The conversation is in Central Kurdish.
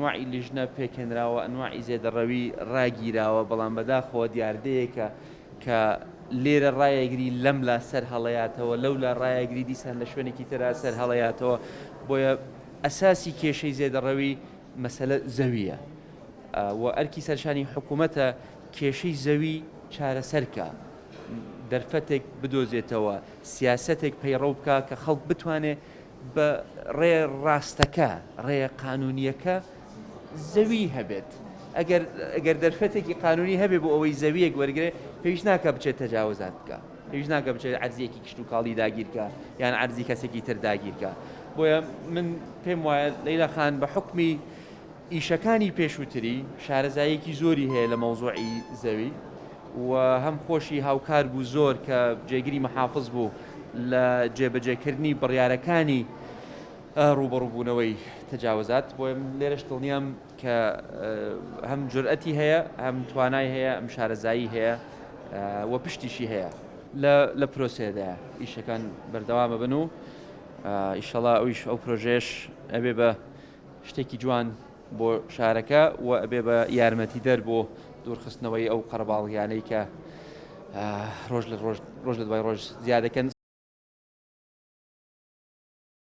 ئەنواعی لیژنە پێکهێنراوە، ئەنواعی زێدەڕەوی ڕاگیراوە، بەڵام بەداخەوە دیاردەیەکە کە لێرە ڕایەگری لەم لا سەر هەڵەیاتەوە، لەو لا ڕایەگری دیسان لە شوێنێکی ترا سەر هەڵەیاتەوە، بۆیە ئەساسی کێشەی زێدەڕەوی مەسەلە زەوییە و ئەرکی سەرشانی حکوومەتە کێشەی زەوی چارەسەر کا، دەرفەتێک بدۆزێتەوە، سیاسەتێک پەیڕەو بکا کە خەڵک بتوانێ بە ڕێ ڕاستەکە، ڕێ قانوونییەکە زەوی هەبێت. ئەگەر ئەگەر دەرفەتێکی قانوونی هەبێ بۆ ئەوەی زەوییەک وەرگرێ، پێویست ناکا بچێت تەجاوزات بکا. پێویست ناکا بچێت عەرزییەکی کشتوکاڵی داگیر کا یان عەرزی کەسێکی تر داگیر کا. بۆیە من پێم وایە لەیلا خان بە حوکمی ئیشەکانی پێشووتری شارەزاییەکی زۆری هەیە لە مەوزوعی زەوی و هەم خۆشی هاوکار بوو زۆر کە جێگری محافز بوو لە جێبەجێکردنی بڕیارەکانی ڕووبەڕووبوونەوەی تەجاوزات. بۆیە من لێرەش دڵنیام کە هەم جورئەتی هەیە، هەم توانای هەیە، هەم شارەزایی هەیە و پشتیشی هەیە. لە پرۆسەیەدایە، ئیشەکان بەردەوام ئەبن و ئیشەڵا ئەویش ئەو پرۆژەیەش ئەبێ بە شتێکی جوان بۆ شارەکە و ئەبێ بە یارمەتیدەر بۆ دوورخستنەوەی ئەو قەرەباڵغیانەی کە ڕۆژ لە ڕۆژ ڕۆژ لە دوای ڕۆژ زیادەکەن.